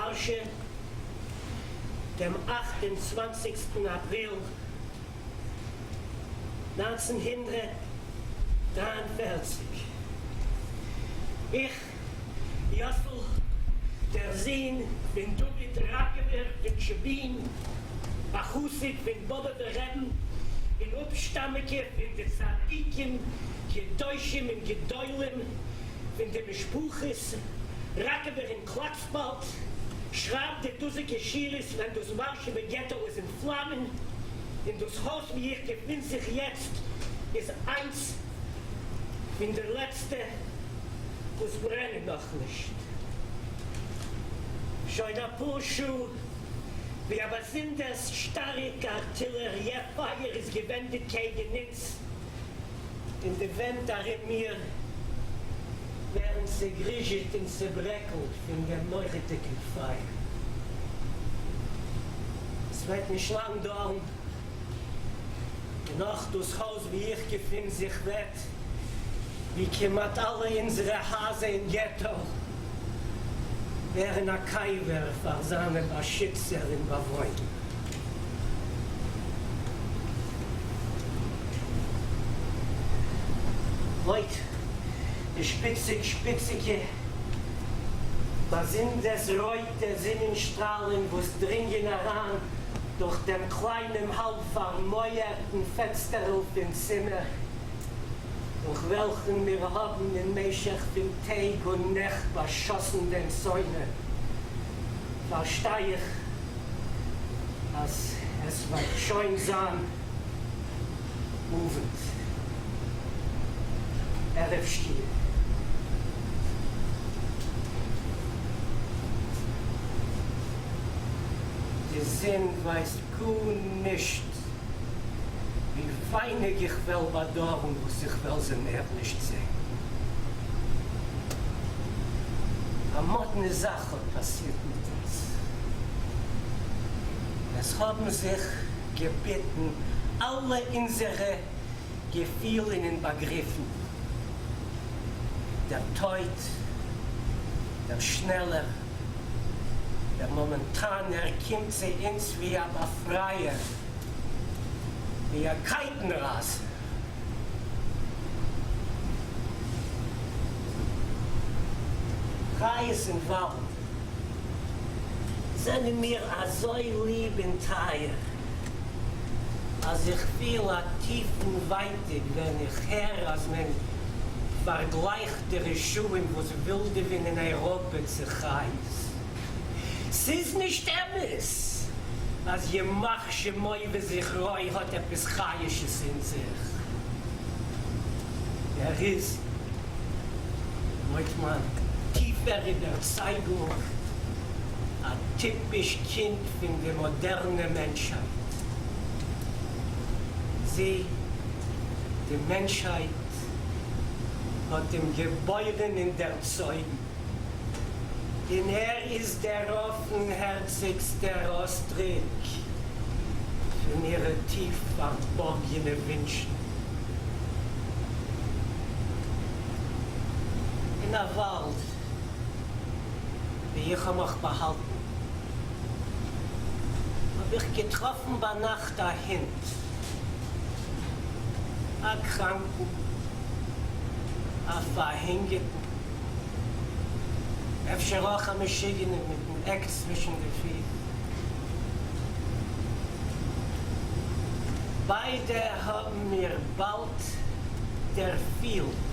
ווארשע, דעם אכט און צוואנציגסטן אפריל 1943. איך, יאסל, דער זון פון דוד ראקעווער פון טשעבין, א חסיד פון באבובער רעבן און אפשטאמיגער פון די צדיקים קדושים און גדולים פון די משפחות ראקעווער און קלאצבאלד, שרייבט די דאזיגע שורות ווען דאס ווארשעווער געטא איז אין פלאמען, און דאס הויז וואו איך געפין זיך יעצט איז איינס פון די לעצטע וואס ברענען נאכנישט. שוין אפאר שעה ווי א באזונדערס שטארק ארטילעריע פייער איז געווענדעט קעגן אונז, און די ווענט ארום מיר ווערן צעגריזשעט און צעברעקלט פון דעם מורא'דיגן פייער. עס וועט נישט לאנג דויערן, און אויך דאס הויז וואו איך געפין זיך וועט, ווי כמעט אלע אונזערע הייזער אין געטא, ווערן א קבר פאר זיינע באשיצער און באוואוינער. לויט די שפיציג שפיציגע באזונדערס רויטע זונען-שטראלן וואס דרינגען אריין דורך דעם קליינעם האלב פארמויערטן פענסטערל פון צימער, דורך וועלכן מיר האבן אין משך פון טעג און נעכט באשאסן דעם שונא, פארשטיי איך אז עס וועט שוין זיין אוונט, ערב שקיעה. די זון ווייסט גארנישט ווי ווייניג איך וועל באדויערן וואס איך וועל זי מער נישט זען. א מאדנע זאך האט פאסירט מיט אונז. עס האבן זיך געביטן אלע אונזערע געפילן און באגריפן. דער טויט, דער שנעלער, דער מאמענטאנער קומט צו אונז ווי א באפרייער, ווי א קייטנרייסער. חיות אין וואלד זענען מיר אזוי ליב און טייער, אז איך פיל א טיפן ווייטאג ווען איך הער אז מען פארגלייכט די רשעים וואס ווילדעווען אין אייראפע צו חיות. ס'איז נישט אמת אז ימח שמו וזכרו האט עפעס חיה'שעס אין זיך. ער איז, לויט מיין טיפער איבערצייגונג, א טיפיש קינד פון די מאדערנע מענטשהייט. זי, די מענטשהייט, האט אים געבוירן און דערצויגן, און ער איז דער אפנהערציגסטער אויסדרוק פון אירע טיף פארבארגענע ווינטשן. אין א וואלד וואו איך האב מיך באהאלטן, האב איך געטראפן ביינאכט א הונט, א קראנקן, א פארהונגערטן, אפשר אויך א משוגענעם מיטן עק צווישן די פיס. ביידע האבן מיר באלד דערפילט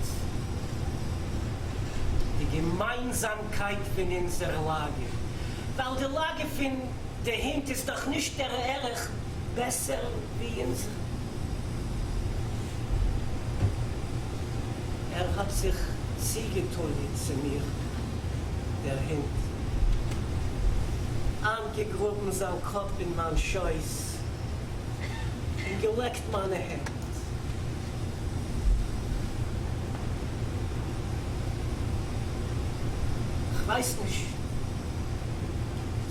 די געמיינזאמקייט פון אונזער לאגע, ווייל די לאגע פון די הינט איז דאך נישט דער ערך בעסער ווי אונזער. ער האט זיך צוגעטוליעט צו מיר, דער הונט, איינגעגראבן זיין קאפ אין מיין שויס און געלעקט מיינע הענט. כ'ווייס נישט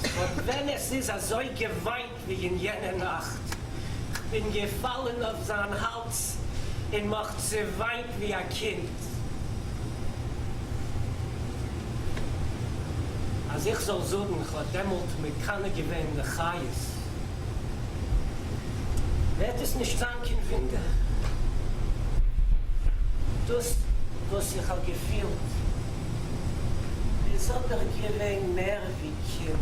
פון ווען עס איז אזוי געוויינט ווי אין יענע נאכט. כ'בין געפאלן אויף זיין האלז און מיך צעוויינט ווי א קינד. אז איך זאל זאגן כ'האב דעמאלט מקנא געווען די חיות, וועט עס נישט זיין קיין וואונדער. דאס וואס איך האב געפילט איז אבער געווען מער ווי קנאה,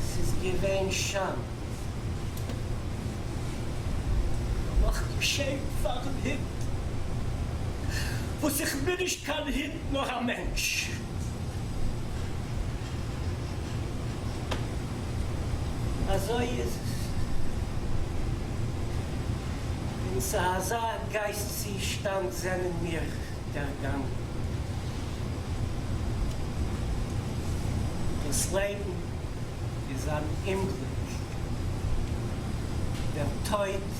ס'איז געווען שאנד. כ'האב מיך געשעמט פאר'ן הונט וואס איך בין נישט קיין הונט נאר א מענטש. אזוי איז עס. און צו אזא גייסט צושטאנד זענען מיר דערגאנגען. דאס לעבן איז אן אומגליק, דער טויט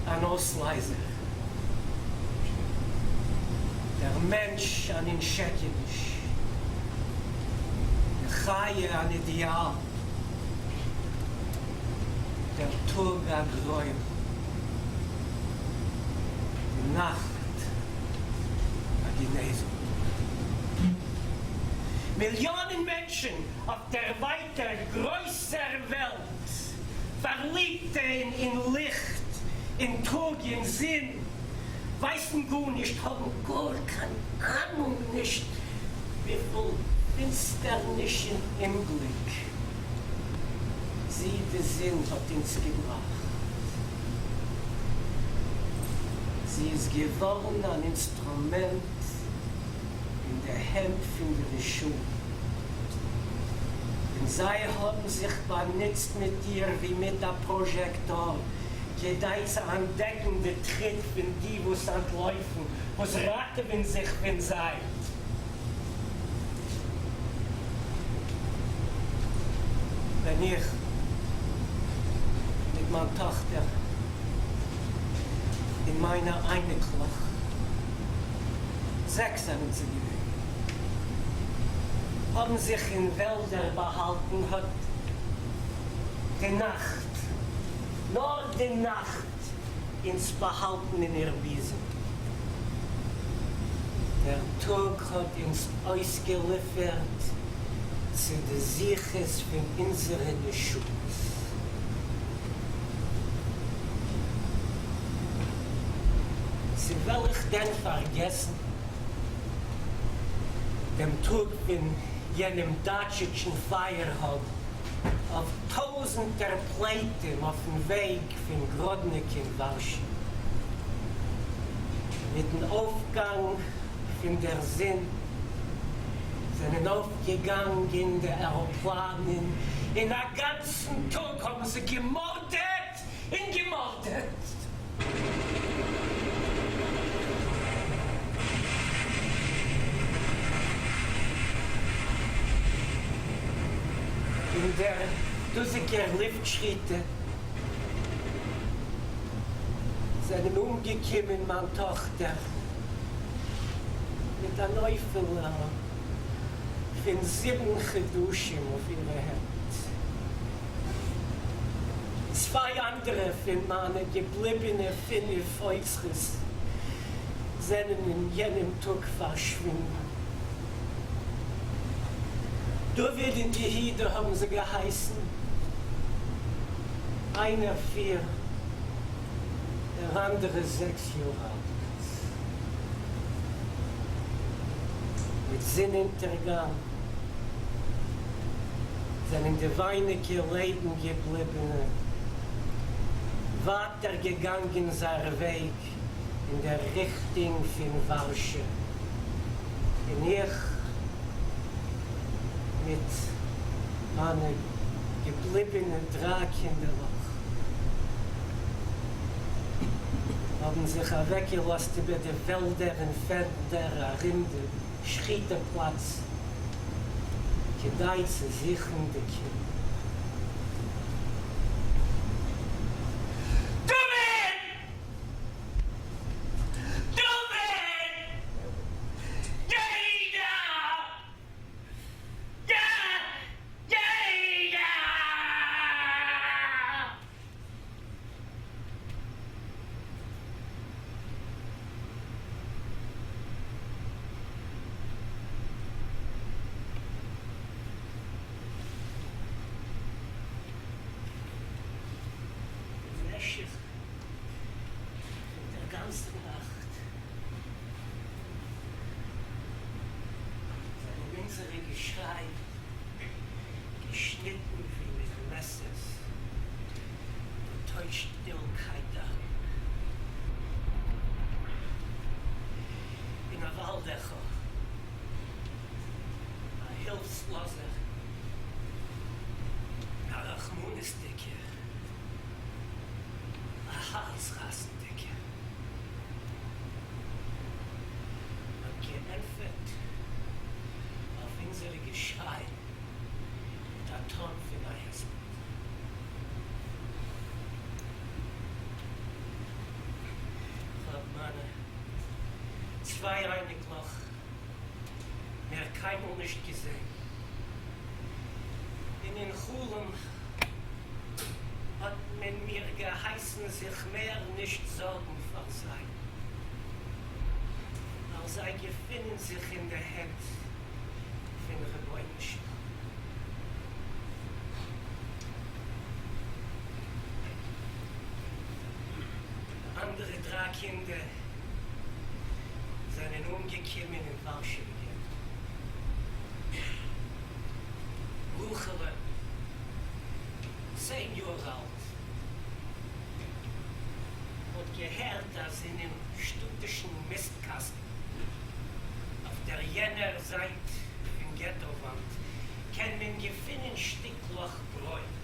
אן אויסלייזער, דער מענטש אן אנשעקעניש, די חיה אן אידעאל, דער טאג א גרויל, די נאכט א גענעזונג. מיליאנען מענטשן אויף דער ווייטער גרויסער וועלט, פארליבטע אין ליכט, אין טאג, אין זון, ווייסן גארנישט, האבן גאר קיין אהנונג נישט וויפיל פינסטערניש און אומגליק זי, די זון, האט אונז געבראכט. זי איז געווארן אן אינסטרומענט אין די הענט פון די רשעים, און זיי האבן זיך באנוצט מיט איר ווי מיט א פראזשעקטאר, כדי צו אנטדעקן די טריט פון די וואס אנטלויפן, וואס ראטעווען זיך פון זיי. ווען איך מיט מיין טאכטער און מיינע אייניקלעך, זעקס זענען זיי געווען, האבן זיך אין וועלדער באהאלטן, האט די נאכט, נאר די נאכט, אונז באהאלטן אין איר בוזעם. דער טאג האט אונז אויסגעליפערט צו די זוכות פון אונזערע נשמות. צו וועל איך דען פארגעסן דעם טאג פון יענעם דייטשישן פייער-האגל אויף טויזנטער פליטים אויפן וועג פון גראדנע קיין ווארשע. מיטן אויפגאנג פון דער זון זענען אויפגעגאנגען די עראפלאנען און א גאנצן טאג האבן זיי געמארדעט און געמארדעט. אין דער דאזיקער לופט-שחיטה זענען אומגעקומען מיין טאכטער מיט אן עופה'לע פון 7 חדשים אויף אירע הענט. צוויי אנדערע פון מיינע געבליבענע פינף אוצרות זענען אין יענעם טאג פארשוואונדן. דוד און יהודה האבן זיי געהייסן, איינער 4, דער אנדערע 6 יאר אלט. מיט זון-אונטערגאנג זענען די ווייניגע לעבן געבליבענע ווייטער געגאנגען זייער וועג אין דער ריכטונג פון ווארשע, און איך מיט מיינע געבליבענע דריי קינדערלעך האבן זיך אוועקגעלאזט איבער די וועלדער און פעלדער ארום די שחיטה פלאץ כדי צו זוכן די קינדער. דוד! דוד! יהודה! יהודה! צוויי אייניקלעך מער קיינמאל נישט געזען, און אין חלום האט מען מיר געהייסן זיך מער נישט זארגן פאר זיי, ווייל זיי געפינען זיך אין די הענט פון רבונו של עולם. די אנדערע דריי קינדער זענען אומגעקומען אין ווארשעווער געטא. רחל'ע, 10 יאר אלט, האט געהערט אז אינעם שטאטישן מיסטקאסטן אויף דער יענער זייט פון געטא-וואנט קען מען געפינען שטיקלעך ברויט.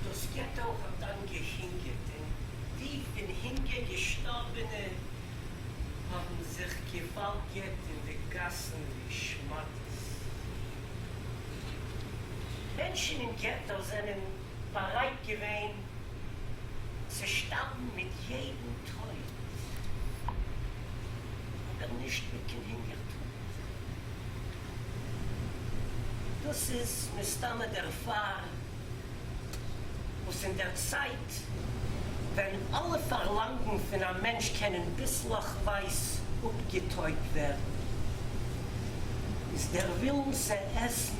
דאס געטא האט דאן געהונגערט און די פון הונגער געשטארבענע האבן זיך געוואלגערט אין די גאסן ווי שמאטעס. מענטשן אין געטא זענען בארייט געווען צו שטארבן מיט יעדן טויט, אבער נישט מיט קיין הונגער טויט. דאס איז מסתמא דערפאר וואס אין דער צייט ווען אלע פארלאנגן פון א מענטש קענען ביסלעכווייז אפגעטויט ווערן, איז דער ווילן צו עסן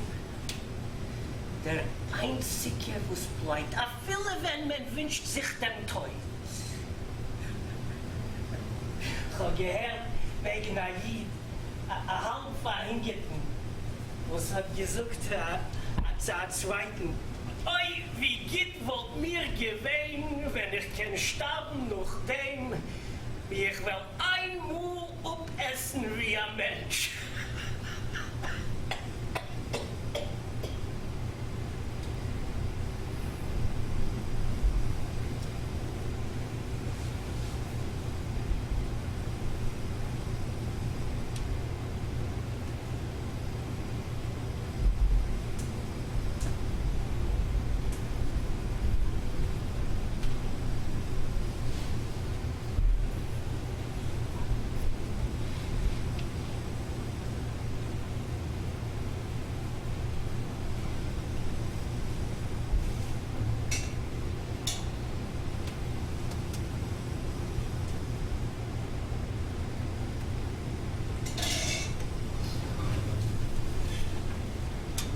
דער איינציגער וואס בלייבט, אפילו ווען מען ווינטשט זיך דעם טויט. כ'האב געהערט וועגן א איד א האלב פארהונגערטן וואס האט געזאגט צו א צווייטן, אוי ווי גוט וואלט מיר געווען ווען איך קען שטארבן נאכדעם ווי איך וועל איינמאל אפעסן ווי א מענטש.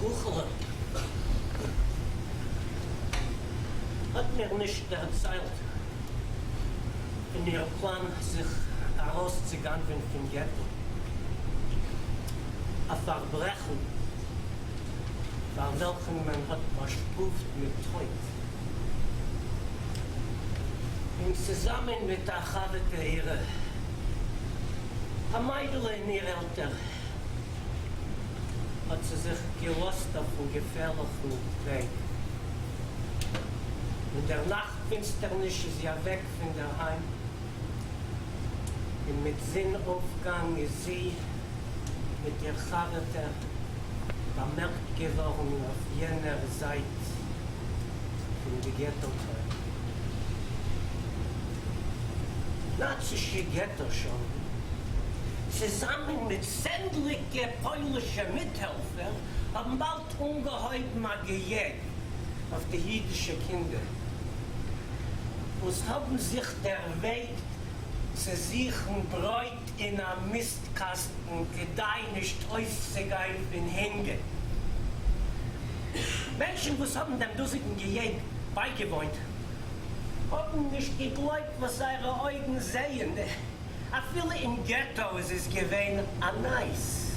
רחל'ע האט מיר נישט דערציילט פון איר פלאן זיך ארויסצוגנב'ען פון געטא, א פארברעכן פאר וועלכן מען האט באשטראפט מיט טויט. און צוזאמען מיט א חבר'טע אירע, א מיידעלע אין איר עלטער, האט זי זיך געלאזט אויפן געפערליכן וועג. אין דער נאכט פינסטערניש איז זי אוועק פון דער היים, און מיט זון אויפגאנג איז זי מיט איר חבר'טע באמערקט געווארן אויף יענער זייט פון די געטא טויערן. נאצישע געטא שומרים, צוזאמען מיט צענדליגע פוילישע מיטהעלפער, האבן באלד אנגעהויבן א געיעג אויף די אידישע קינדער וואס האבן זיך דערוועגט צו זוכן ברויט אין א מיסטקאסטן כדי נישט אויסצוגיין פון הונגער. מענטשן וואס האבן דעם דאזיגן געיעג בייגעוואוינט האבן נישט געגלויבט וואס זייערע אויגן זעען. אפילו אין געטא איז עס געווען א נייס.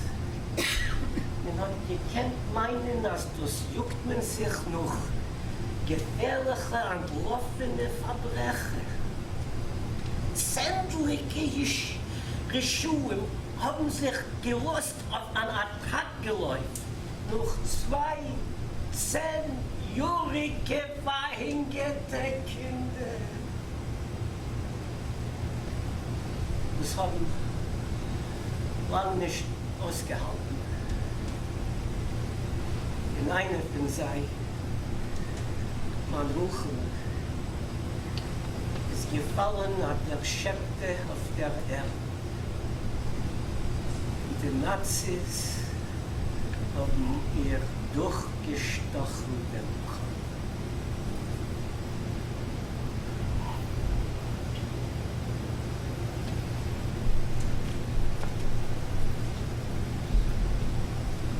מען האט געקענט מיינען אז דאס יאגט מען זיך נאך געפערליכע אנטלאפענע פארברעכער. צענדליגע רשעים האבן זיך געלאזט אויף אן אטאק-געלויף נאך צוויי 10 יאריגע פארהונגערטע קינדער וואס האבן לאנג נישט אויסגעהאלטן, און איינער פון זיי, מיין רחל'ע, איז. איז געפאלן א דערשעפטע אויף דער ערד. די נאציס האבן איר דורכגעשטאכן דעם קאפ.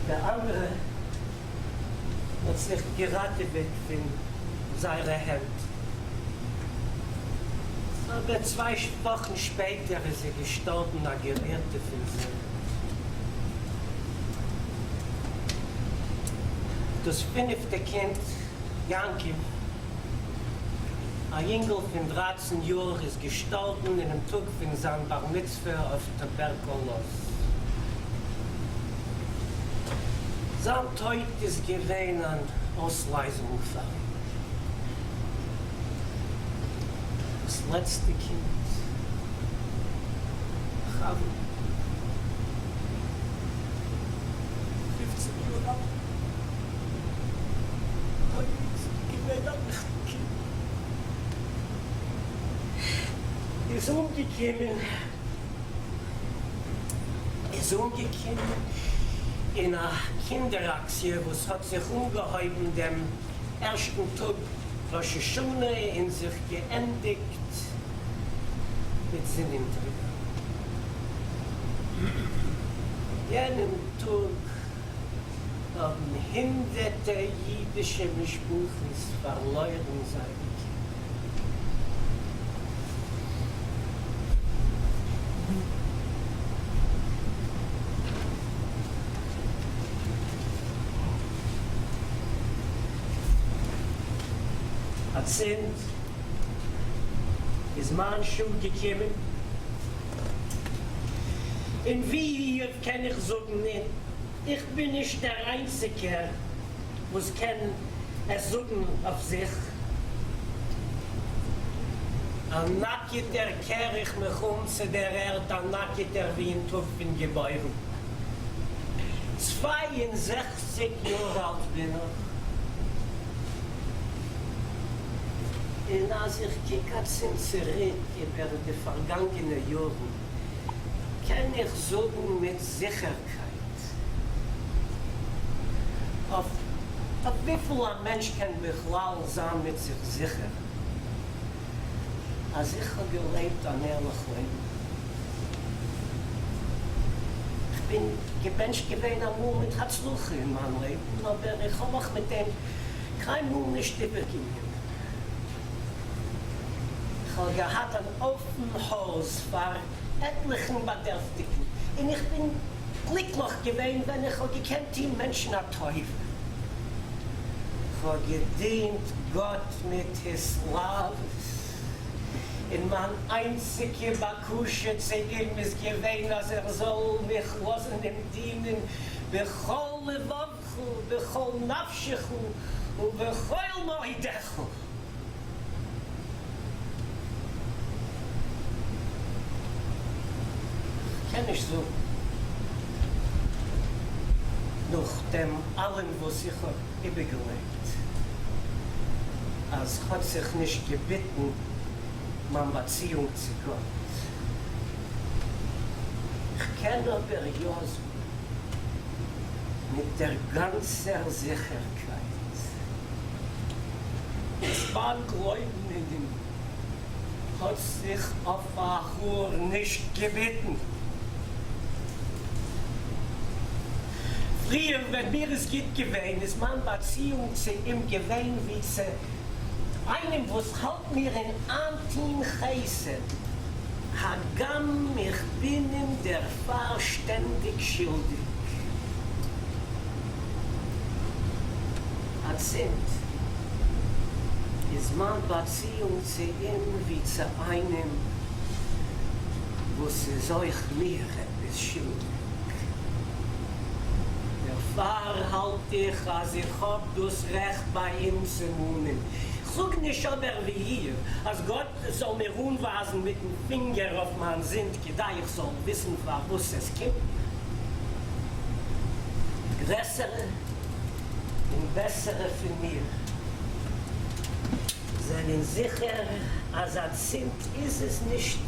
דער אנדערע האט זיך געראטעוועט פון זייערע הענט, אבער צוויי וואכן שפעטער איז זי געשטארבן א גערירטע פון זיי. דאס פינפטע קינד, יעקב, א יונגל פון דרייצן יאר, איז געשטארבן אינעם טאג פון זיין בר מצוה אויף טובערקולאז. זיין טויט איז געווען אן אויסלייזונג פאר אים. דאס לעצטע קינד, חוה, פופצן יאר אלט, אויב איז געווען א וויכטיג קינד, איז אומגעקומען איז אומגעקומען אין א קינדער אקציע וואס האט זיך אנגעהויבן דעם ערשטן טאג ראש השנה און זיך געענדיגט מיט זון-אונטערגאנג. יענעם טאג האבן הונדערטער אידישע משפחות פארלוירן זייערע קינדער. אצינד איז מיין שעה געקומען, און ווי איוב קען איך זאגן, און איך בין נישט דער איינציגער וואס קען עס זאגן אויף זיך, א נאקעטער קער איך מיך אום צו דער ערד, א נאקעטער ווי אין טאג פון געבוירן. 62 יאר אלט בין איך, און אז איך קוק אצינד צוריק איבער די פארגאנגענע יארן, קען איך זאגן מיט זיכערקייט, אויף וויפיל א מענטש קען בכלל זיין מיט זיך זיכער, אז איך האב געלעבט אן ערליך לעבן. איך בין געבענטשט געווען אמאל מיט הצלחה אין מיין לעבן, אבער איך האב מיך מיט דעם קיינמאל נישט איבערגענומען. איך האב געהאט אן אפן הויז פאר עטליכן באדערפטיגן, און איך בין גליקליך געווען ווען איך האב געקענט טון מענטשן א טובה. איך האב געדינט גאט מיט התלהבות, און מיין איינציגע בקשה צו אים איז געווען אז ער זאל מיך לאזן אים דינען בכל לבבך ובכל נפשך ובכל מאודך. כ'קען נישט זאגן נאך דעם אלעם וואס איך האב איבערגעלעבט אז ס'האט זיך נישט געביטן מיין באציאונג צו גאט. כ'קען אבער יא זאגן מיט דער גאנצער זיכערקייט אז מיין גלויבן אין אים האט זיך אויף א האר נישט געביטן. פריער ווען מיר איז גוט געווען איז מיין באציאונג צו אים געווען ווי צו איינעם וואס האלט מיר אין איין טוהן חסד, הגם איך בין אים דערפאר שטענדיג שולדיג. אצינד איז מיין באציאונג צו אים ווי צו איינעם וואס איז אויך מיר עפעס שולדיג. דערפאר האלט איך אז איך האב דאס רעכט ביי אים צו מאנען. כ'זאג נישט אבער ווי איר, אז גאט זאל מיר אנווייזן מיטן פינגער אויף מיין זינד כדי איך זאל וויסן פארוואס עס קומט מיר. גרעסערע און בעסערע פון מיר. זענען זיכער אז אצינד איז עס נישט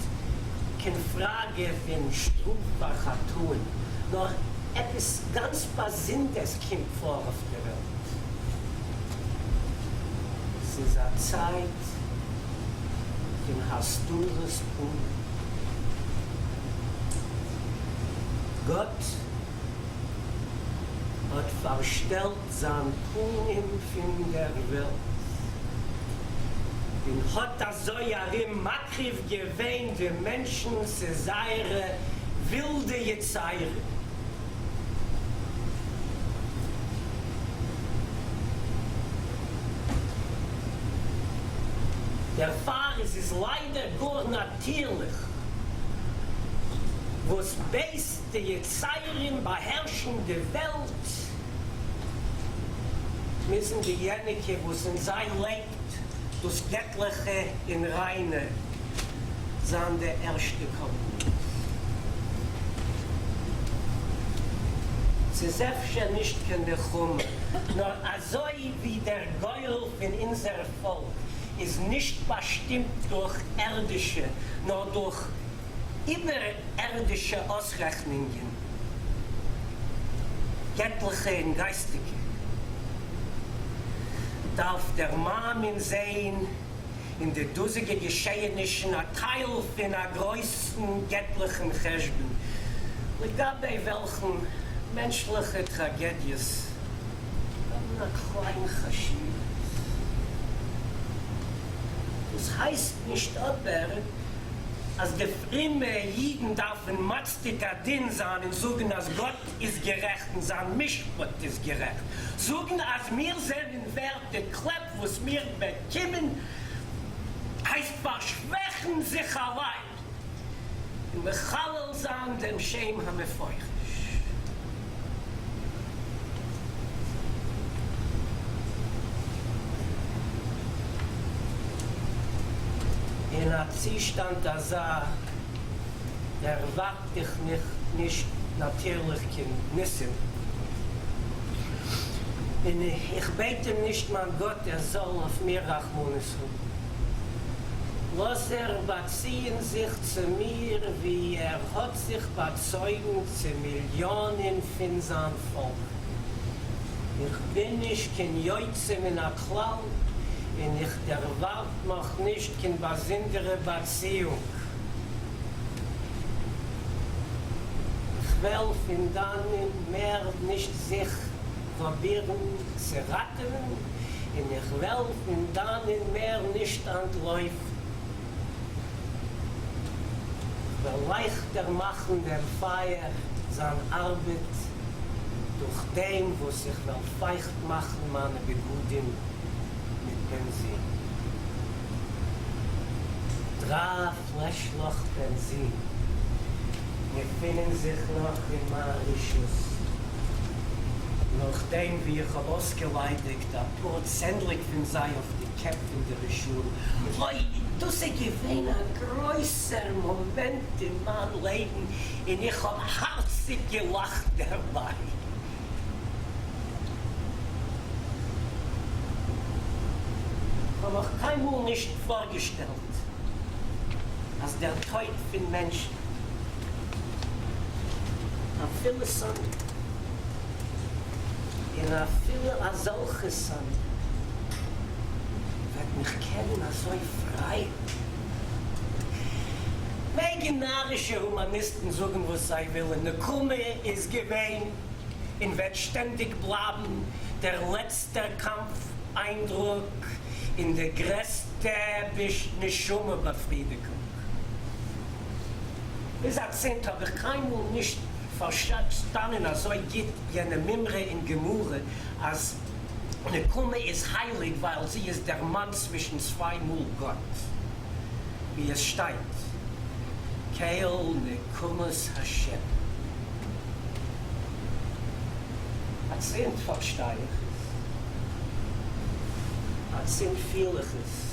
קיין פראגע פון שטראף פאר חטאים, נאר עפעס גאנץ באזונדערס קומט פאר אויף דער וועלט. ס'איז א צייט פון הסתרת פנים. גאט האט פארשטעלט זיין פנים פון דער וועלט, און האט אזוי ארום מקריב געווען די מענטשן צו זייערע ווילדע יצרים. דערפאר איז עס ליידער גאר נאטירליך וואס בעת די יצרים באהערשן די וועלט, מוזן די יעניקע וואס אין זיי לעבט דאס געטליכע און ריינע זיין די ערשטע קרבנות. ס'איז אפשר נישט קיין נחמה, נאר אזוי ווי דער גורל פון אונזער פאלק איז נישט באשטימט דורך ערדישע, נאר דורך איבערערדישע אויסרעכנונגען, געטליכע און גייסטיקע, דארף דער מאמין זען אין די דאזיגע געשעענישן א טייל פון א גרויסן געטליכן חשבון, לגבי וועלכן מענטשליכע טראגעדיעס האבן א קליין חשיבות. דאס הייסט נישט אבער אז די פרומע אידן דארפן מצדיק הדין זיין און זאגן אז גאט איז גערעכט און זיין משפט איז גערעכט, זאגן אז מיר זענען ווערט די קלעפ וואס מיר באקומען הייסט פארשוועכן זיך אליין און מחלל זיין דעם שם המפורש. אין א צושטאנד אזא דערווארט איך מיך נישט נאטירליך קיין ניסים, און איך בעט אים נישט מיין גאט ער זאל אויף מיר רחמנות האבן. לאז ער באציען זיך צו מיר ווי ער האט זיך באצויגן צו מיליאנען פון זיין פאלק. איך בין נישט קיין יוצא מן הכלל און איך דערווארט מיך נישט קיין באזונדערע באציאונג. איך וועל פון דאנען מער נישט זיך פרובירן צו ראטעווען און איך וועל פון דאנען מער נישט אנטלויפן. כ'וועל לייכטער מאכן דעם פייער זיין ארבעט דורך דעם וואס איך וועל פייכט מאכן מיינע בגדים מיט בענזין. דריי פלעשלעך בענזין געפינען זיך נאך אין מיין רשות, נאכדעם ווי איך האב אויסגעליידיגט אפאר צענדליג פון זיי אויף די קעפ פון די רשעים. אוי, דאס איז געווען א גרויסער מאמענט אין מיין לעבן און איך האב הארציג געלאכט דערביי. כ'האב מיך קיינמאל נישט פארגעשטעלט אז דער טויט פון מענטשן, אפילו שונאים, און אפילו אזעלכע שונאים, וועט מיך קענען אזוי פרייען. מעגן נארישע הומאניסטן זאגן וואס זיי ווילן, נקמה איז געווען און וועט שטענדיג בלייבן דער לעצטער קאמף איינדרוק און די גרעסטע נשמה באפרידיגונג. ביז אצינד האב איך קיינמאל נישט פארשטאנען אזוי גוט יענע מימרא אין גמרא אז נקמה איז הייליג ווייל זי איז דער מאן צווישן צוויי מאל גאט, ווי עס שטייט קל נקמות השם. אצינד פארשטיי איך עס. אצינד פיל איך עס.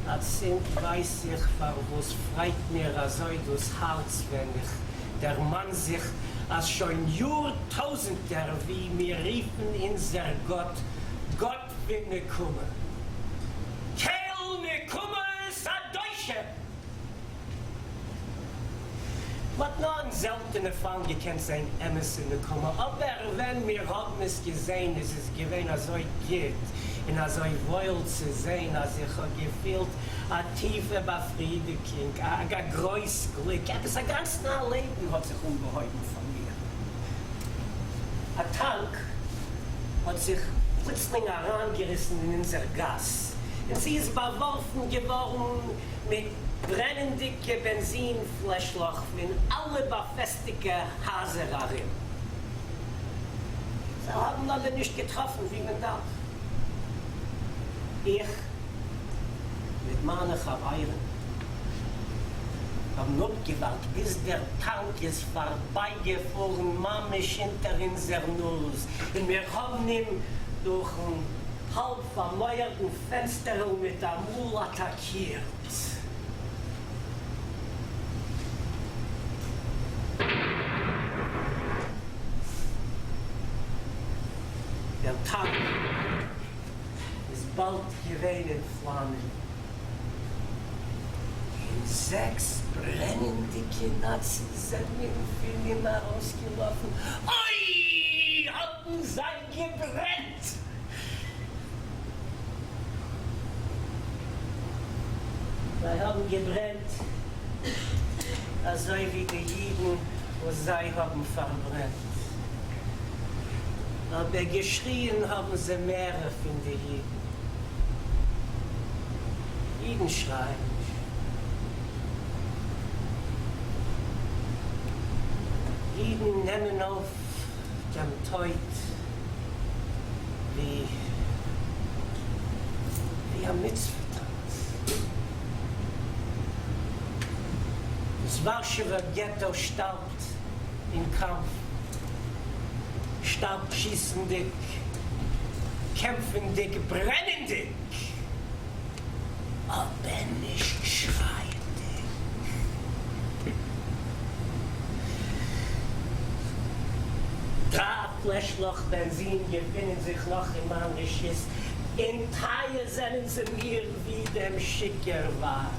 אצינד ווייס איך פארוואס פרייט מיר אזוי דאס הארץ ווען איך דערמאן זיך אז שוין יאר טויזענטער ווי מיר רופן אונזער גאט, גאט פון נקמה. נקמות הדושן! מ'האט נאר אין זעלטענע פאלן געקענט זעהן אמת'ע נקמה, אבער ווען מיר האבן עס געזעהן איז עס געווען אזוי גוט און אזוי וואויל צו זעהן אז איך האב געפילט א טיפע באפרידיגונג, א גרויס גליק, עפעס א גאנץ ניי לעבן האט זיך אנגעהויבן פאר מיר. א טאנק האט זיך פלוצלינג אריינגעריסן אין אונזער גאס און זי איז באווארפן געווארן מיט ברענענדיגע בענזין פלעשלעך פון אלע באפעסטיגע הייזער ארום. זיי האבן אבער נישט געטראפן ווי מען דארף. איך מיט מיינע חברים האבן אפגעווארט ביז דער טאנק איז פארבייגעפארן ממש אונטער אונזער נאז און מיר האבן אים דורכן האלב פארמויערטן פענסטערל מיט א מאל אטאקירט. דער טאנק איז באלד געווען אין פלאמען, און זעקס ברענענדיגע נאציס זענען פון אים ארויסגעלאפן. אוי! האבן זיי געברענט! זיי האבן געברענט אזוי ווי די אידן וואס זיי האבן פארברענט, אבער געשריען האבן זיי מערער פון די אידן. אידן שרייען נישט. אידן נעמען אויף דעם טויט ווי ווי א מצוה טאנץ. דאס ווארשעווער געטא שטארבט אין קאמף, שטארבט שיסנדיג, קעמפנדיג, ברענענדיג, אבער נישט שרייענדיג. דריי פלעשלעך בענזין געפינען זיך נאך אין מיין רשות, און טייער זענען זיי מיר ווי דעם שיכור ווייב.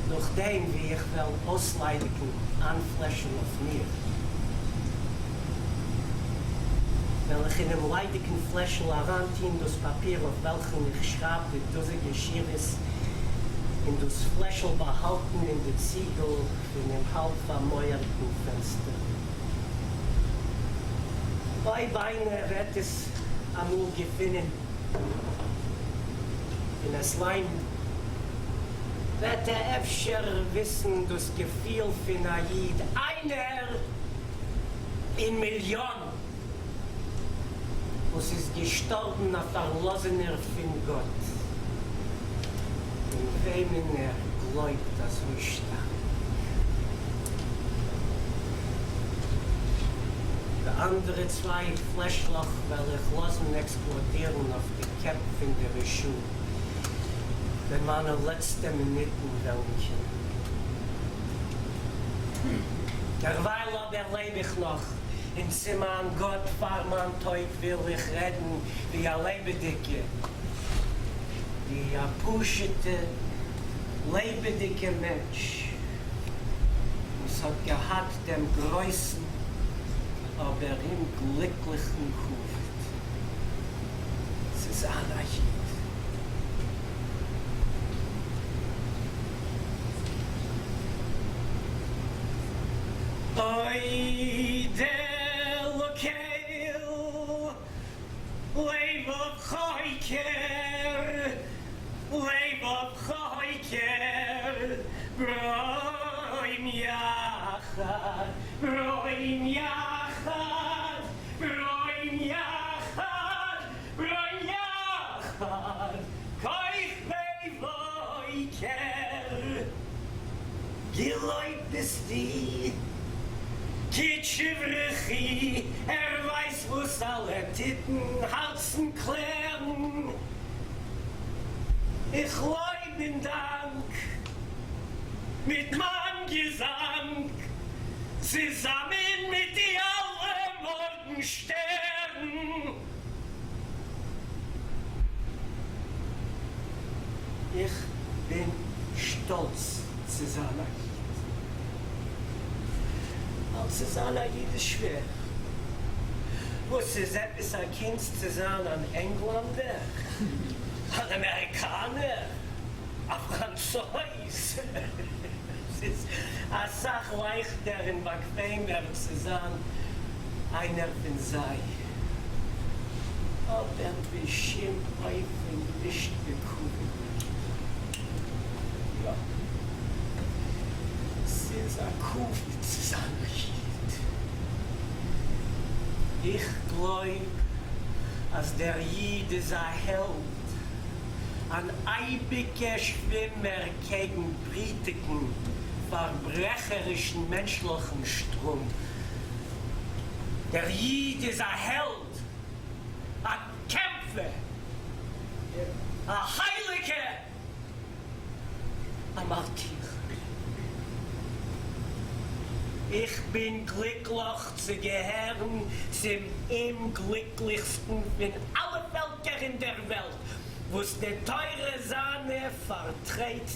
נאכדעם ווי איך וועל אויסליידיגן איין פלעשל אויף מיר, וועל איך אינעם ליידיגן פלעשל אריינטוהן דאס פאפיר אויף וועלכן איך שרייב די דאזיגע שורות, און דאס פלעשל באהאלטן אין די ציגל פונעם האלב-פארמויערטן פענסטער. אויב איינער וועט עס אמאל געפינען און עס ליינען, וועט ער אפשר וויסן דאס געפיל פון א איד, איינער אין מיליאן, וואס איז געשטארבן א פארלאזענער פון גאט, אין וועמען ער גלויבט אזוי שטארק. די אנדערע צוויי פלעשלעך וועל איך לאזן עקספלאדירן אויף די קעפ פון די רשעים ווען מיינע לעצטע מינוטן וועלן קומען. דערווייל אבער לעב איך נאך, און צו מיין גאט פאר מיין טויט וויל איך רעדן ווי א לעבעדיגע, ווי א פשוטע לעבעדיגע מענטש וואס האט געהאט דעם גרויסן אבער אומגליקליכן כבוד צו זיין א איד. אוי דער לקל לבב חוקר לבב חוקר ברום יחד ברום יחד ברום יחד ברום יחד כוכבי בוקר געלויבט ביסטו קודשא בריך הוא ער ווייסט וואס אלע טיפן הארצן קלערן איך לויב און דאנק מיט מיין געזאנג צוזאמען מיט די אלע מארגנשטערן. שטאלץ צו זיין א איד. ווייל צו זיין א איד איז שווער. וואס איז עפעס א קונץ צו זיין אן ענגלאנדער? אן אמעריקאנער? א פראנצויז? ס'איז אסאך לייכטער און באקוועמער צו זיין איינער פון זיי. אבער בשום אופן נישט בכבוד. יא. ס'איז א כבוד צו זיין א איד. איך גלויב אז דער איד איז א העלד, אן אייביגער שווימער קעגן בריטיגן פארברעכערישן מענטשליכן שטראם. דער איד איז א העלד, א קעמפער, א הייליגער, א מארטיר. איך בין גליקליך צו געהערן צום אומגליקליכסטן פון אלע פעלקער אין דער וועלט, וואס די תורה זיינע פארטרעט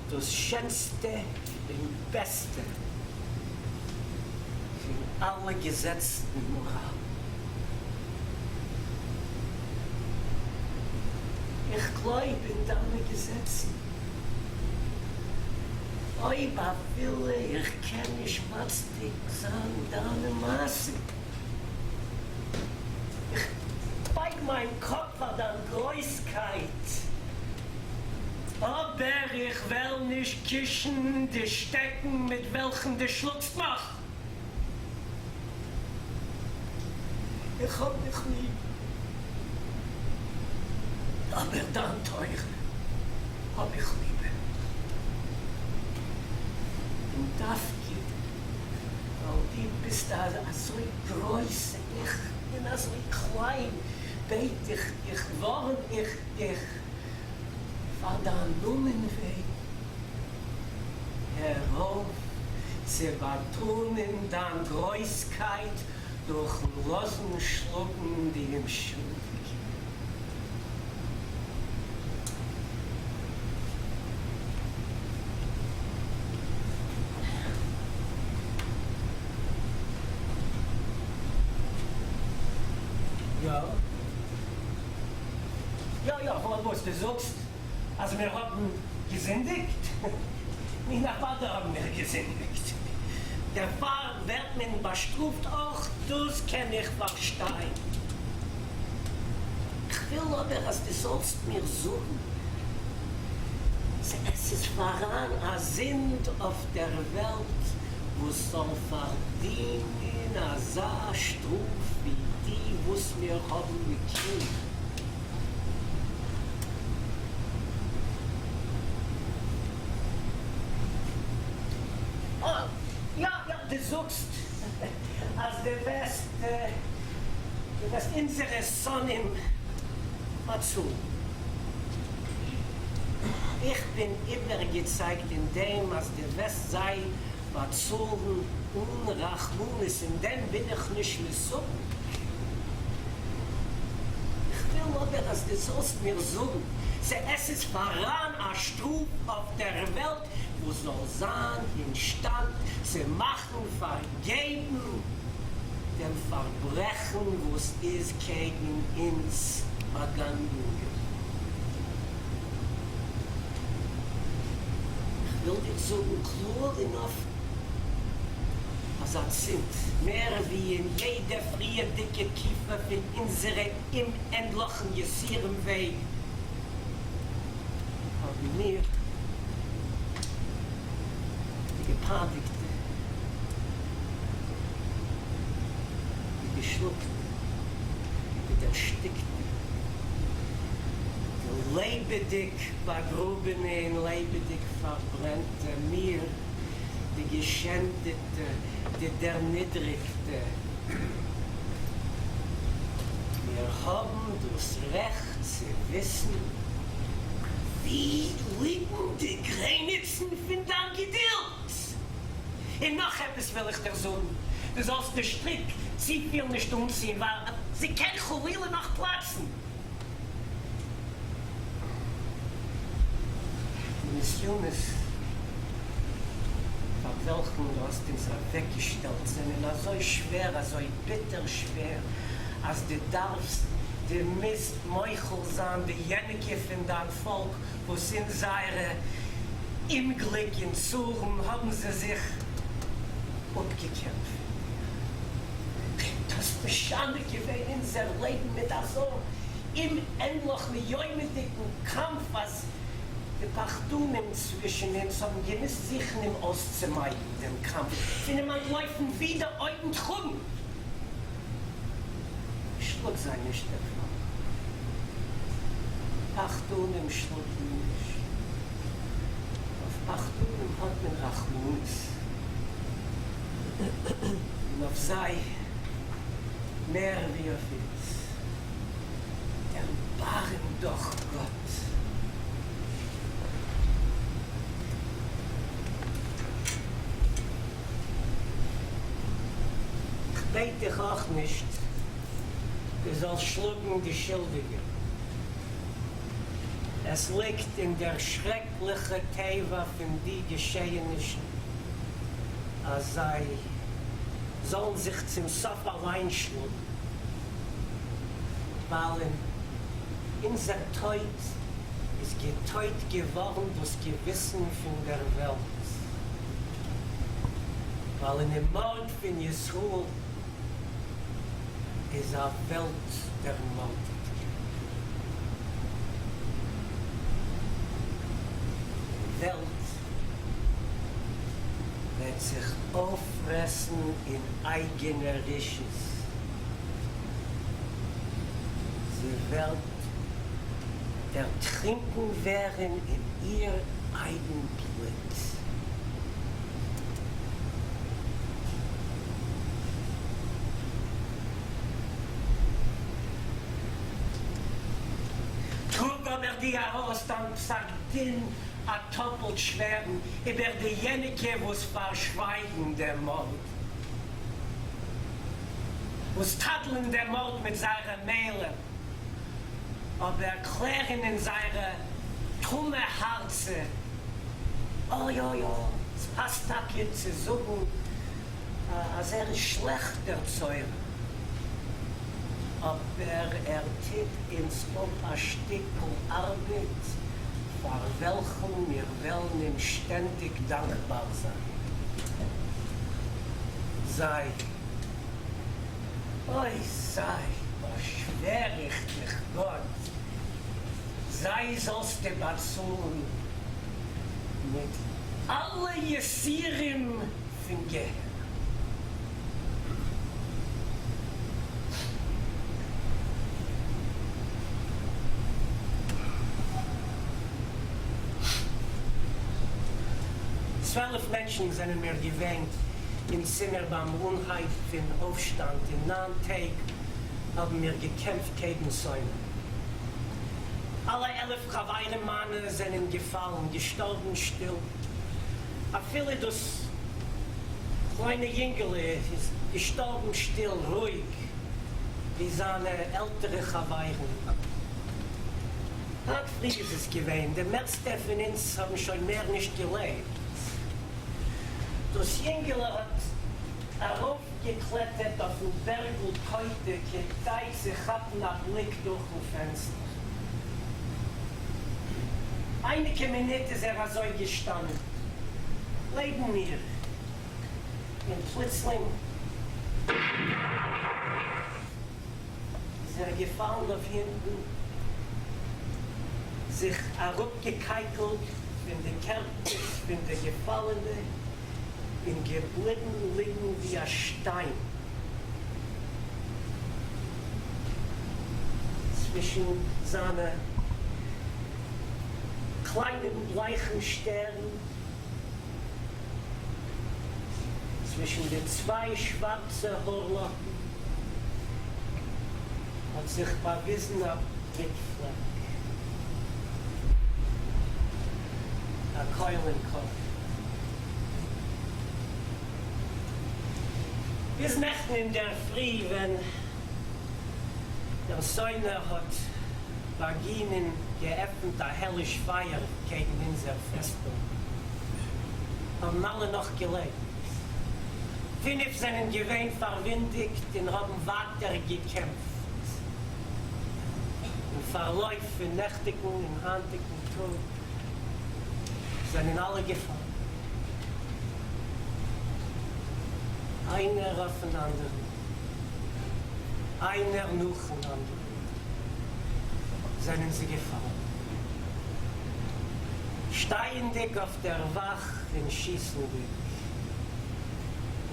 דאס שענסטע און בעסטע פון אלע געזעצן און מאראלן. איך גלויב אין דיינע געזעצן, אויב אפילו איך קען נישט מצדיק זיין דיינע מעשים. איך בייג מיין קאפ פאר דיין גרויסקייט, אבער איך וועל נישט קישן די שטעקן מיט וועלכן דו שלאגסט מיך. איך האב דיך ליב, אבער דיין תורה האב איך ליבער. און דווקא ווייל דו ביסט אזוי גרויס און איך בין אזוי קליין, בעט איך דיך, ווארן איך דיך, פאר דיין נאמען וועגן, הער אויף צו באטאנען דיין גרויסקייט דורכ'ן לאזן שלאגן די אומשולדיגע. יא. יא יא, וואס דו זאגסט אז מיר האבן געזינדיגט? נו אוודאי האבן מיר געזינדיגט, דערפאר ווערט מען באשטראפט, אויך דאס קען איך פארשטיין. כ'וויל אבער אז דו זאלסט מיר זאגן צו עס איז פאראן א זינד אויף דער וועלט וואס זאל פארדינען אזא שטראף ווי די וואס מיר האבן געקריגן. אה, יא יא, דו זאגסט אז דו וועסט, דו וועסט אונזערע שונאים באצאלן. איך בין איבערגעצייגט אין דעם אז דו וועסט זיי באצאלן אן רחמנות, אין דעם בין איך נישט מסופק. איך וויל אבער אז דו זאלסט מיר זאגן צו עס איז פאראן א שטראף אויף דער וועלט וואס זאל זיין אין שטאנד צו מאכן פארגעבן דעם פארברעכן וואס איז קעגן אונז באגאנגען. איך וויל דיר זאגן קלאר און אפן אז אצינד, מער ווי אין יעדע פריערדיגע תקופה פון אונזערע אומענדליכן יסורים וועג, האבן מיר, די געפייניגטע, די געשלאגענע, די דערשטיקטע, די לעבעדיג באגראבענע און לעבעדיג פארברענטע, מיר, די געשענדעטע, די דערנידריגטע, מיר האבן דאס רעכט צו וויסן ווי ליגן די גרעניצן פון דיין געדולד. און נאך עפעס וויל איך דיר זאגן, דו זאלסט די שטריק צופיל נישט אנציען ווייל זי קען חלילה נאך פלאצן. די נסיונות. וועלכן דו האסט אונז אוועקגעשטעלט זענען אזוי שווער, אזוי ביטער שווער, אז דו דארפסט, דו מוזט מוחל זיין די יעניקע פון דיין פאלק, וואס אין זייערע אומגליק און צארן האבן זיי זיך אפגעקערט פון דיר. דו האסט משנה געווען אונזער לעבן מיט אזא אומענדליך מיומדיקן קאמף, אז די פחדנים צווישן אונז האבן געמוזט זוכן אים אויסצומיידן דעם קאמף, פון אים אנטלויפן ווי די אויגן טראגן. שלאג זיי נישט דערפאר. פחדנים שלאגט מען נישט. אויף פחדנים האט מען רחמנות. און אויף זיי מער ווי אויף אונז. דערבארעם דאך גאט. כ'בעט דיך אויך נישט דו זאלסט שלאגן די שולדיגע. עס ליגט אין דער שרעקליכע טבע פון די געשעענישן אז זיי זאלן זיך צום סוף אליין שלאגן, ווייל אין אונזער טויט איז געטויט געווארן דאס געוויסן פון דער וועלט, ווייל אינעם מארד פון ישראל איז א וועלט דערמארדעט געווארן. די וועלט וועט זיך אויפפרעסן אין אייגענע רשעות, זי וועלט דערטרינקן ווערן אין איר אייגן בלוט. טראג אבער דו ארויס דיין פסק דין א טאפלט שווערן איבער די יעניקע וואס פארשווייגן דעם מארד, וואס טאדלען דעם מארד מיט זייערע מיילער, אבער קלערן אין זייערע טמא הארצער, אוי אוי אוי, ס'פאסט טאקע צו זאגן אז ער איז שלעכט דער צורר, אבער ער טוט אונז אפ א שטיקל ארבעט פאר וועלכן מיר וועלן אים שטענדיג דאנקבאר זיין. זיי. אוי זיי, באשווער איך דיך גאט, זיי זאלסטו באצאלן מיט אלע יסורים פון גיהנום. 12 מענטשן זענען מיר געווען אין צימער ביים אנהייב פון אויפשטאנד, אין ניין טעג האבן מיר געקעמפט קעגן שונא. אלע 11 חברים מיינע זענען געפאלן, געשטארבן שטיל. אפילו דאס קליינע יונגעלע איז געשטארבן שטיל, רואיג, ווי זיינע עלטערע חברים. היינט פרי איז עס געווען, די מערסטע פון אונז האבן שוין מער נישט געלעבט. דאס יונגעלע האט ארויפגעקלעטערט אויפן בערגל טויטע כדי צו כאפן א בליק דורכן פענסטער. אייניקע מינוט איז ער אזוי געשטאנען לעבן מיר, און פלוצלינג איז ער געפאלן אויף הינטן, זיך אראפגעקייקלט פון די קערפערס פון די געפאלענע און געבליבן ליגן ווי א שטיין צווישן זיינע קליינעם בלייכן שטערן, צווישן די צוויי שווארצע הארלאקן האט זיך באוויזן א בלוט-פלעק, א קויל אין קאפ. ביז נעכטן אינדערפרי ווען דער שונא האט באגינען געעפנט א העליש פייער קעגן אונזער פעסטונג. האבן אלע נאך געלעבט. פינף זענען געווען פארווינדיגט און האבן ווייטער געקעמפט. אין פארלויף פון נעכטיגן און היינטיגן טאג זענען אלע געפאלן. איינער אויפן אנדערן, איינער נאכן אנדערן זענען זיי געפאלן. שטייענדיג אויף דער וואך און שיסנדיג,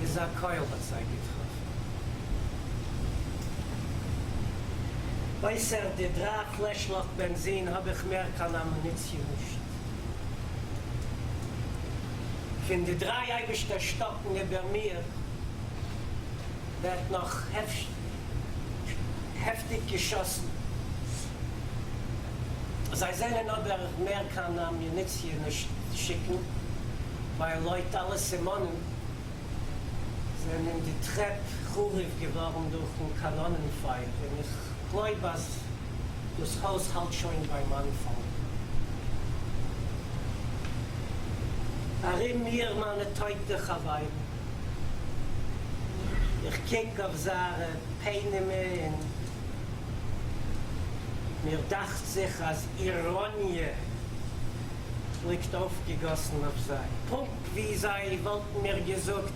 ביז א קויל האט זיי געטראפן. אויסער די דרײַ פלעשלעך בענזין האב איך מער קיין אמוניציע נישט. פון די דריי אייבערשטע שטאקן איבער מיר ווערט נאך העפטיג געשאסן. זיי זענען אבער מער קיין אמוניציע נישט שיקן, ווייל לויט אלע סימנים זענען די טרעפ חרוב געווארן דורכן קאנאנען פייער, און איך גלויב אז דאס הויז האלט שוין ביים איינפאלן. ארום מיר מיינע טויטע חברים, איך קוק אויף זייערע פענימער און מיר דאכט זיך אז איראניע ליגט אויפגעגאסן אויף זיי, פונקט ווי זיי וואלטן מיר געזאגט,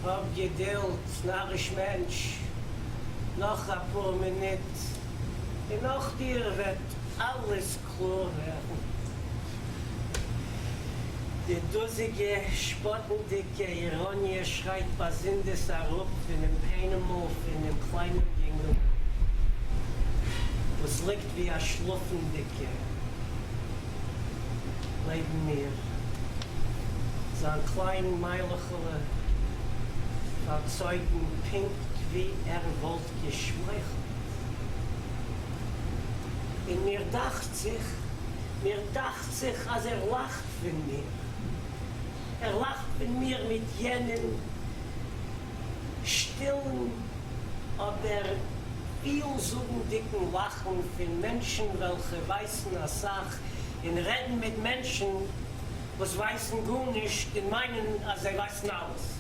האב געדולד, נאריש מענטש, נאך אפאר מינוט און נאך דיר וועט אלעס קלאר ווערן. די דאזיגע שפאטנדיגע איראניע שרייט באזונדערס אראפ פונעם פענעמל פונעם קליינעם יונגל וואס ליגט ווי א שלאפנדיגער לעבן מיר, זיין קליין מיילעכעלע פארצויגן פונקט ווי ער וואלט געשמייכלט. און מיר דאכט זיך, מיר דאכט זיך אז ער לאכט פון מיר. ער לאכט פון מיר מיט יענעם שטילן אבער פילזאגנדיקן לאכן פון מענטשן וועלכע ווייסן אסאך און רעדן מיט מענטשן וואס ווייסן גארנישט און מיינען אז זיי ווייסן אלעס.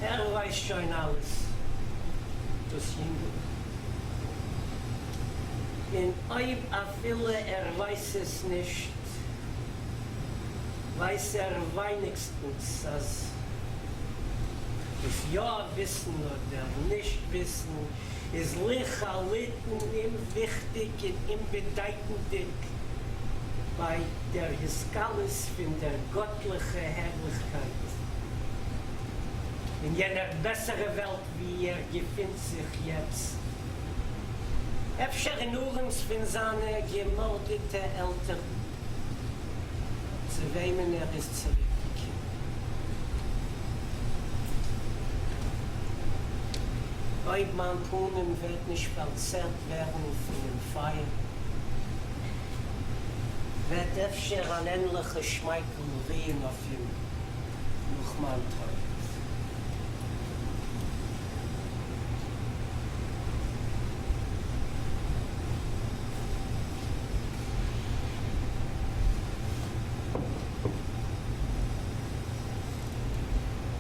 ער ווייסט שוין אלעס, דאס יונגל. און אויב אפילו ער ווייס עס נישט, ווייס ער ווייניגסטנס אז דאס יא וויסן אדער נישט וויסן איז לחלוטין אומוויכטיג און אומבעדייטנדיג ביי דער התגלות פון דער גאטליכע הערליכקייט אין יענער בעסערע וועלט וואו ער געפינט זיך יעצט, אפשר אין ארעמס פון זיינע געמארדעטע עלטערן צו וועמען ער איז צוריקגעקומען. אויב מיין פנים וועט נישט פארצערט ווערן פונעם פייער, וועט אפשר אן ענליכע שמייכל רוען אויף אים נאך מיין טויט.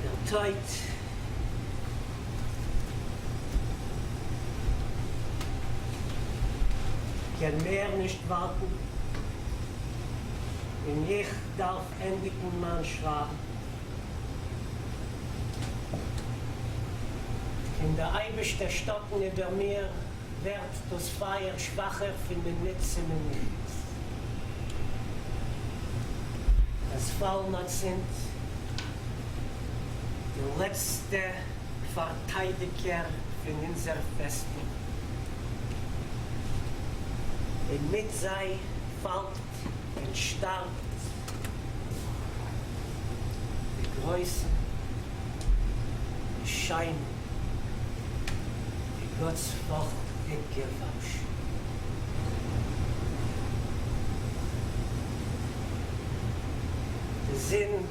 דער טויט קען מער נישט ווארטן, און איך דארף ענדיגן מיין שרייבן. אין די אייבערשטע שטאקן איבער מיר ווערט דאס פייער שוואכער פון מינוט צו מינוט. עס פאלן אצינד די לעצטע פארטיידיגער פון אונזער פעסטונג, און מיט זיי פאלט און שטארבט די גרויסע, די שיינע, די גאטספארכטיגע ווארשע. די זון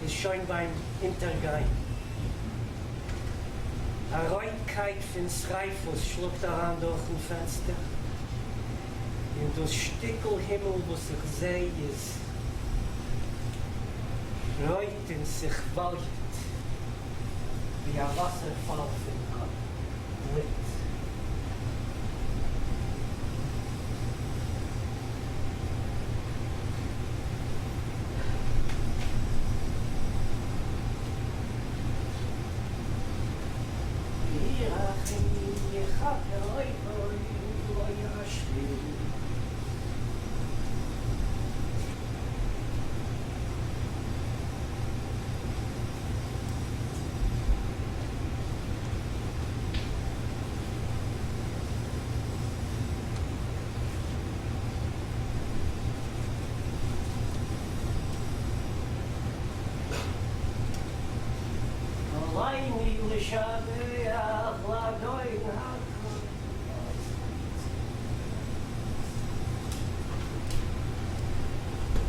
איז שוין ביים אונטערגיין. א רויטקייט פון שריפות שלאגט אריין דורכן פענסטער. און דאס שטיקל הימל וואס איך זע איז רויט און ס'כוואליעט ווי א וואסערפאל פון בלוט. וירחם יכפר עוון לא ישחית. עלינו לשבח לאדון הכל.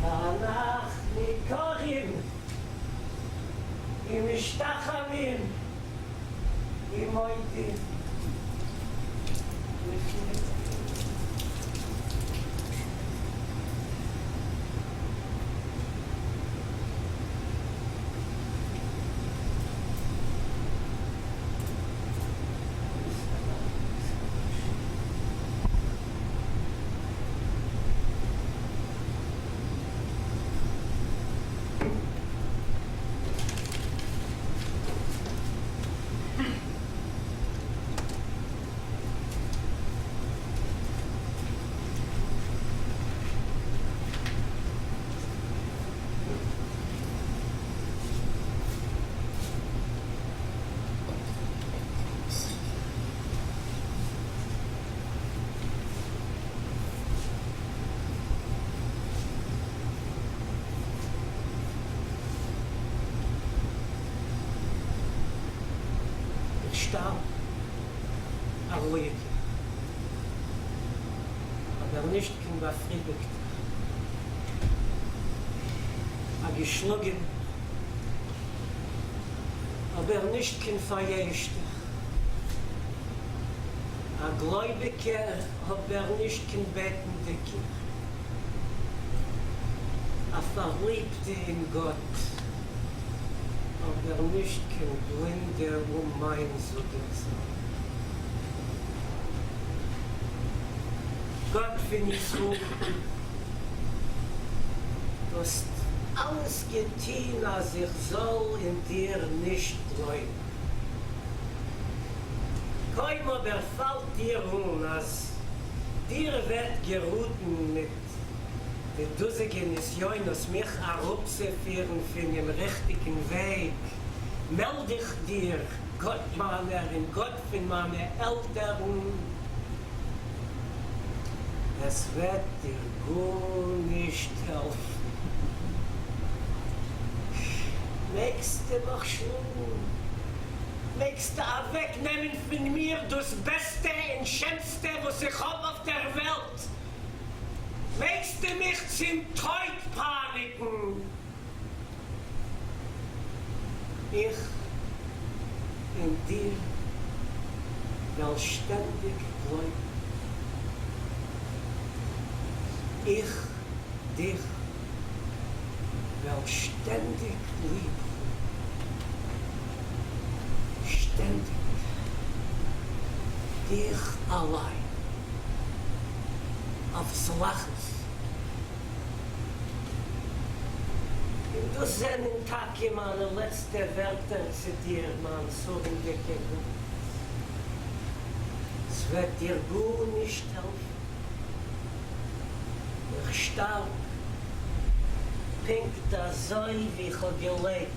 ואנחנו כורעים ומשתחווים ומודים לפניך. איך שטארב א רואיגער, אבער נישט קיין באפרידיגטער. א געשלאגענער, אבער נישט קיין פארייאושטער. א גלויביגער, אבער נישט קיין בעטנדיגער. א פארליבטע אין גאט, אבער נישט קיין בלינדער אום מיין זאגער זיין. גאט פון ישראל, דו האסט אלעס געטון אז איך זאל אין דיר נישט גלויבן. קוים אבער פאלט דיר אן אז דיר וועט געראטן מיט די דאזיגע נסיונות מיך אראפצופירן פונעם ריכטיגן וועג, מעלד איך דיר, גאט מיינער און גאט פון מיינע עלטערן, עס וועט דיר גארנישט העלפן. מעגסטו מיך שלאגן, מעגסטו אוועקנעמען פון מיר דאס בעסטע און שענסטע וואס איך האב אויף דער וועלט, מעגסטו מיך צום טויט פייניגן, איך אין דיר וועל שטענדיג גלויבן. איך דיך וועל שטענדיג ליב האבן. שטענדיג. דיך אליין. אויף סלחנות. און דאס זענען טאקע מיינע לעצטע ווערטער צו דיר, מיין צארנדיגער גאט. ס'וועט דיר גארנישט העלפן. איך שטארב פונקט אזוי ווי כ'האב געלעבט,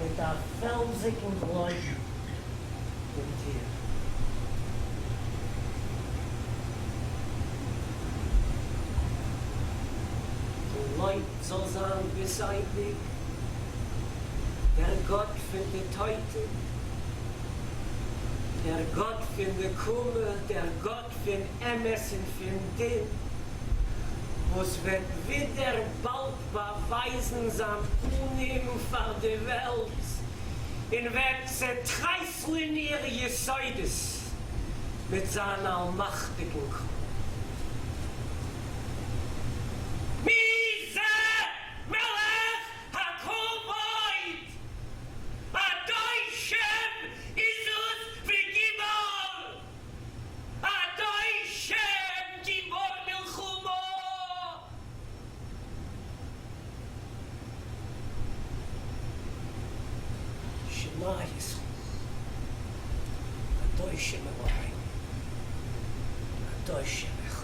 מיט א פעלזיגן גלויבן אין דיר. געלויבט זאל זיין ביז אייביג דער גאט פון די טויטע, דער גאט פון נקמה, דער גאט פון אמת און פון דין, וואס וועט ווידער באלד באווייזן זיין פנים פאר די וועלט, און וועט צעטרייסלען איר יסודות מיט זיין אלמאכטיגן קול. מי זה מלך! שם אלוהינו, אדון שם אחד.